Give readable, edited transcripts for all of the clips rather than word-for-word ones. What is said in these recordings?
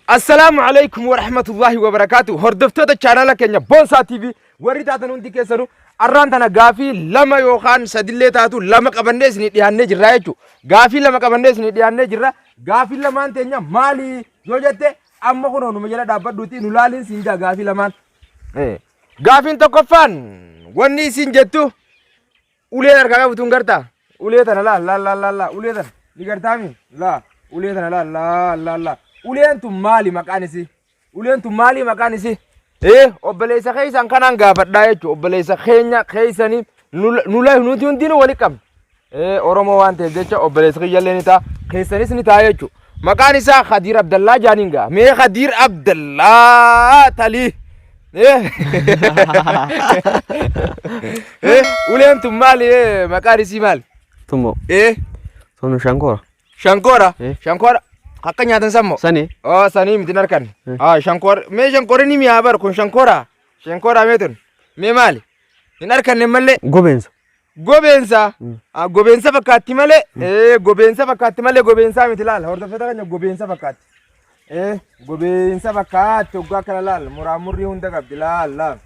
Assalaamu alaikum warahmatullahi wabarakaatu. Hordoftoota chaanala keenya Boonsaa TV warri taatan hundi keessanuu arraan tana gaafii lama yookaan sadillee taatu lama qabannee isinii dhiyaannee jirra jechuudha. Gaafii lama qabannee isinii dhiyaannee jirra. Gaafii lamaan teenya maali yoo jette amma kunoo numa jala dhaabbadhuuti nu laaliin siin jaa gaafii lamaan. Gaafiin tokkoffaan wanni isin jettu ulee harkaa qabdu tun gartaa? Ulee tana laal laal laal laal laal ulee tana ni gartaami? Laa ulee tana laal laal laal laal uleen tun maali maqaan isii? Uleen tun maali maqaan isii? Ee obboleessa keessan kanaan gaafadhaa jechuudha. Obboleessa keenya keessanii nuti hundinuu wali qabna. Ee Oromoo waan ta'eef jecha obboleessa kiyyallee ni ta'a keessanis ni ta'a jechuudha. Maqaan isaa Khadiir Abdallaa jaaniin gaa. Mee Khadiir Abdallaa Talii. Uleen tun maali? Maqaan isii maali? Tummo. Tun shankoora. Shankoora. Shankoora. Akka nyaatan sammo. Sani. Oh, sanii miti hin harkan. Ah, shankoora. Mee shankoorri ni mi'aa bar kun shankoora. Shankoora mee tun. Mee maali? Hin harkanne mallee. Gobeensa. Gobeensa. Ah, Gobeensa fakkaatti malee. Gobeensa fakkaatti malee gobeensaa miti laala. Hordoftoota keenya gobeensa fakkaatti. Gobeensa fakkaatti hoggaa akkana laala. Muraamurrii hunda qabdi laal laal.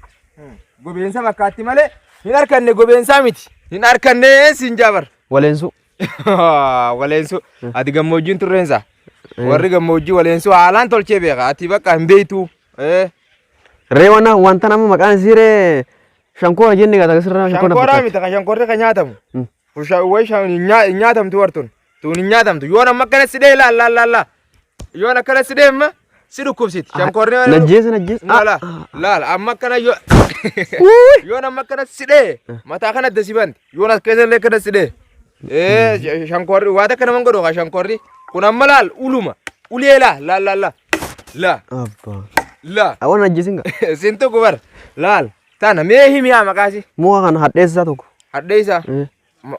Gobeensa fakkaatti malee hin harkanne gobeensaa miti. Hin harkanne siin jaabar. Waleensuu. Waleensuu. Ati gammoojjiin turreensa. Warri gammoojjii waleensuu haalaan tolchee beeka. Ati bakka hin beektu. Ree wanta nama maqaan isii ree Shankoora jenne gaa sirraa shankoora Shankooraa miti ka shankoorri ka nyaatamu. Kun way hin nyaatamtu wartun. Tun hin nyaatamtu. Yoon amma akkana si dhee laal laal laal laal. Yoon akkana si dhee amma si dhukkubsiti. Shankoorri Najjeesa najjeesa. Laal laal amma akkana yoo yoon amma akkana si dhee mataa kana adda si banti. Yoon as keessa illee akkana si dhee. Ee shankoorri waa takka naman godhu ka shankoorri. Kun amma laal uluma. Ulee laal laal laal laal. Laa Abbaa. laa. Awwan najjeesin gaa. Sin tuqu bar. Laal. Tana mee himi haa maqaasi. Muka kana hadheessaa tokko. Hadheessaa.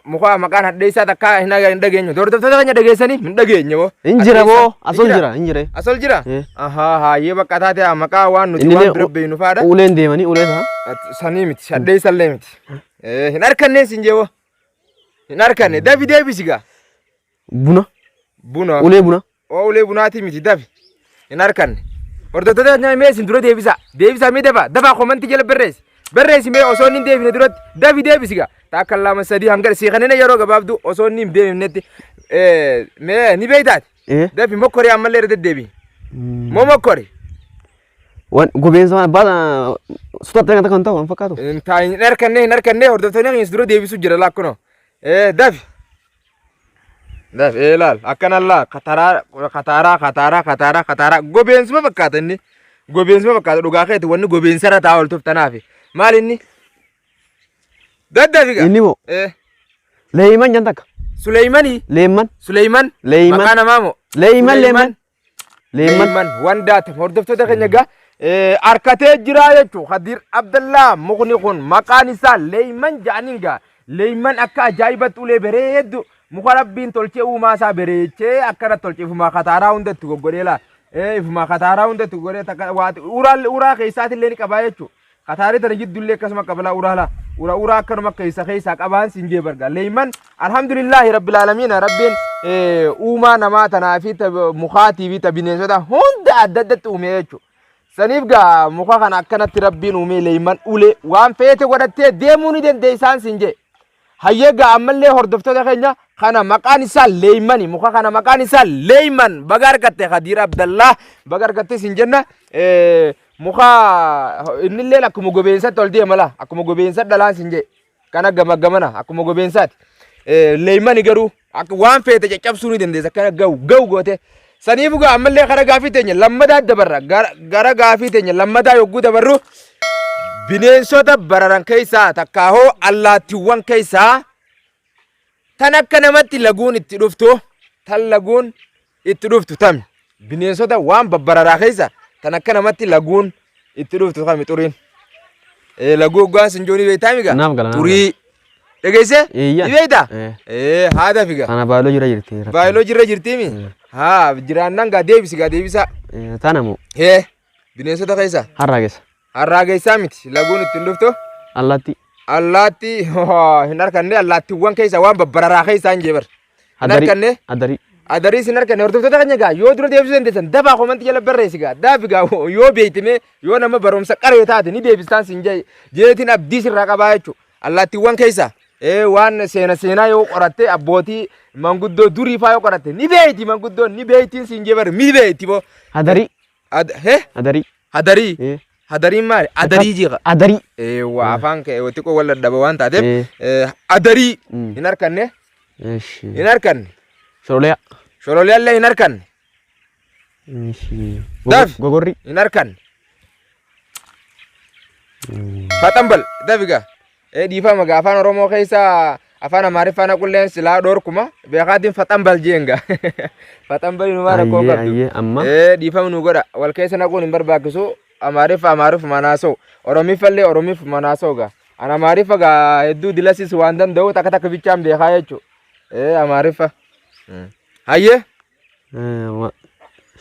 Muka maqaan hadheessaa takkaa hin hin dhageenyu. Hordoftoota keenya dhageessanii hin dhageenye boo. Hin jira boo. Asol jira hin jira. Asol jira? Ahaa hayyee bakka taate haa maqaa waan nuti waan bira beeknu faadha. Uleen deemanii ulee ta'a. Sanii miti hadheessallee miti. Hin harkannee sin jeewoo. Hin harkanne dafi deebisi gaa. Buna. Buna. Ulee buna. Oo ulee bunaatii miti dafi. Hin harkanne. Hordoftoota keenya mee isin dura deebisaa. Deebisaa mee dafaa. Dafaa komantii jala barreessi. Barreessi mee osoo inni hin deebine duratti. Dafi deebisi gaa. Takka lama sadii hanga sii kanneen yeroo gabaabduu osoo inni hin deebifnetti. Mee ni beektaati. Dafi mokkorii ammallee irra deddeebi. Moo mokkori. Waan gobeensa waan abbaa sutattee kan kan ta'u waan fakkaatu. Hin taa'in hin harkanne hin harkanne hordoftoonni keenya dura deebisuu jira laakkunoo. Dafi. Daf ee laal akkana laa kataraa kataaraa kataaraa kataaraa kataaraa gobeensuma fakkaata inni gobeensuma fakkaata dhugaa keeti wanni gobeensarra taa'aa ooltuuf tanaafi maal inni daddafi gaa Inni moo ee leeyman jan takka. Suleeymanii Leemman. Suleeyman Leeyman. maqaa namaa moo Leeyman leeyman. Leemman. Leemman wandaata hordoftoota keenya egaa harkatee jira jechuun Khadiir Abdallaa mukni kun maqaan isaa Leemman jedhaniin gaa Leemman akka ajaa'ibatti ulee bareeddu muka rabbiin tolchee uumaa isaa bareechee akkana tolchee ifumaa kataaraa hunda itti goggodhee laa ifumaa kataaraa hunda itti goggodhee takka waa uraa uraa keessaatillee ni qabaa jechuudha. Kataarii tana jiddullee akkasuma qabala uraa laa ura uraa akkanuma keessa keessaa qabaan siin jee barga leeyman alhamdulillaahi rabbil aalamiina rabbiin uumaa namaa tanaa fi ta mukaatii fi ta bineensota hunda adda addatti uumee jechuudha. Saniif gaa muka kana akkanatti rabbiin uumee leeyman ulee waan feete godhattee deemuu ni dandeessaan siin jee. Hayyee gaa ammallee hordoftoota keenya kana maqaan isaa Leeymani muka kana maqaan isaa Leeyman baga argatte Khadiir Abdallaa baga argatte sin jenna muka innillee akkuma gobeensatti ol deema laa akkuma gobeensa dhalaan sin jee kana gama gamana akkuma gobeensaati Leeymani garuu akka waan feete caccabsuu ni dandeessa akkana ga'u ga'u goote saniif gaa ammallee kara gaafii teenya lammadaa dabarra gara gaafii teenya lammadaa yogguu dabarru bineensota bararan keessaa takkaahoo allaattiiwwan keessaa tan akka namatti laguun itti dhuftu tan laguun itti dhuftu tami bineensota waan babbararaa keessa tan akka namatti laguun itti dhuftu kami xuriin. Laguu hoggaan sinjoonii beektaa migaa? Naaf gala, naaf Xurii. Dhageessee? Eeyyan. Ni beektaa? Eh. Haada figa. Kana baay'ee jira jirti. Baay'ee jirra jirtiimi? Haa jiraannaan gaa deebisi gaa deebisaa. Tana moo Bineensota keessa. harraa keessa. Harraageessaa miti laguun ittiin dhuftu. Allaattii. Allaattii hin harkanne allaattiiwwan keessa waan babbararaa keessaa hin jeebar. Hin Hadarii. harkanne Hadarii. Adarii sin harkanne hordoftoota keenya gaa yoo dura deebisuu dandeessan dafaa komantii jala barreessi gaa daafi gaa yoo beeytime yoo nama barumsa qaree taate ni deebistaan sin jee jeetiin abdii sirraa qabaa jechuudha. Allaattiiwwan keessaa waan seena seenaa yoo qoratte abbootii manguddoo durii faa yoo qoratte ni beeyti manguddoon ni beeytiin siin jee bari ni beeyti boo. Hadarii. He? Hadarii. Hadarii. Hadariin maali? Adarii jeeqa. Adarii. Waa afaan kee xiqqoo wal dadhaba waan taateef adarii hin harkanne. Hin harkanne. Shololeyaa. Shololeyaallee hin harkanne. Daf. Gogorrii. Hin harkanne. Faxambal dafi gaa. Ee dhiifama gaa afaan Oromoo keessa afaan Amaariffaa naqulleen silaa dhoorkuma beekaatiin faxambal jeen gaa. Faxambal inumaa rakkoo Ayyee qabdu. ayyee amma. Ee dhiifama nu godha wal keessa naquun hin barbaachisu Amaariffa Amaariffuma naasa'u Oromiffallee Oromiffuma naasa'u gaa. An Amaariffa gaa hedduu dilasis waan danda'u takka takka bichaan beekaa jechuudha. Ee Amaariffa. Hayyee.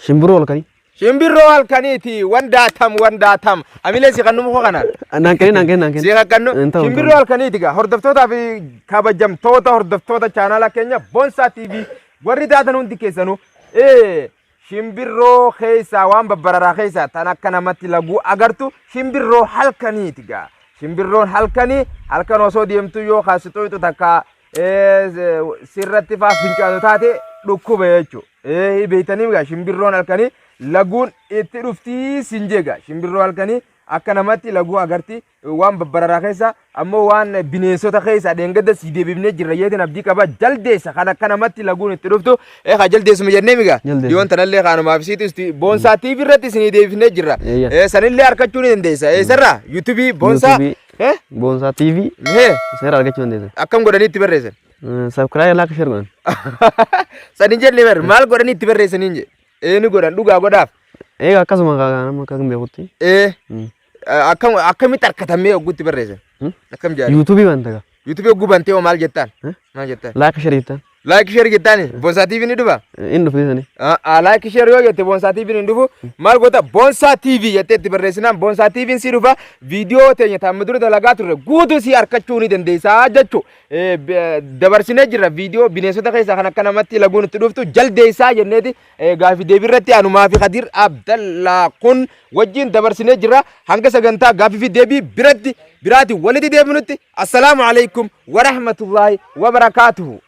Shimbirroo halkanii. Shimbirroo halkaniiti wandaatam wandaatam. Amilee si kannu muka kanaan. Naan kenni naan kenni naan kenni. Si kakkannu Hin ta'u, hin shimbirroo halkaniiti gaa hordoftootaa fi kabajamtoota hordoftoota chaanaala keenya Boonsaa TV warri taatan hundi keessanuu ee shimbirroo keessaa waan babbararaa keessaa tan akka namatti laguu agartu shimbirroo halkaniiti gaa. Shimbirroon halkanii halkan osoo deemtu yoo kaasixuuxu takka sirratti faa fincaanu taate dhukkuba jechuudha. Ee beektanii egaa shimbirroon halkanii laguun itti dhuftii sin jeega. Shimbirroo halkanii akka namatti laguu agarti waan babbararaa keessa ammoo waan bineensota keessa dheengadda sii deebifnee jirra yeetiin abdii qaba jaldeessa kan akka namatti laguun itti dhuftu ee haa jaldeessuma jennee migaa Jaldeessa. dhiyoon tanallee kaanumaaf isiitu isti boonsaa TV irratti isinii deebifnee jirra. Eeyya. Ee sanillee harkachuu ni dandeessa. Eessarraa yuutuubii boonsaa Yuutuubii. Eh? Boonsaa TV Hee, seera argachuu dandeessan. akkam godhanii itti barreessan? Subscribe like share godhan. San hin jenne bar maal godhanii itti barreessanii hin jedhe. Ee ni godhan dhugaa godhaaf. Egaa akkasuma nama akka hin beekutti. Ee akkam akkamitti harkatamee hogguu itti barreessan? Akkam jaali? Yuutuubii banta gaa. Yuutuubii hogguu bantee hoo maal jettaan? Maal jettaan? Like share jettaan. Like share jettaani Boonsaa TV ni dhufa? Inni dhufe sani. Like share yoo jette Boonsaa TV hin dhufu maal goota Boonsaa TV jettee itti barreessinaan Boonsaa TV si dhufa viidiyoo teenya taamma dura dalagaa turre guutuu si harkachuu ni dandeessaa jechuu dabarsinee jirra viidiyoo bineensota keessaa kan akka namatti laguun itti dhuftu jaldeessaa jenneeti gaafii deebii irratti anumaa fi Kadir Abdallaa kun wajjin dabarsinee jirra hanga sagantaa gaafii fi deebii biratti biraati walitti deebinutti assalaamu alaikum warahmatullaahi wabarakaatuhu.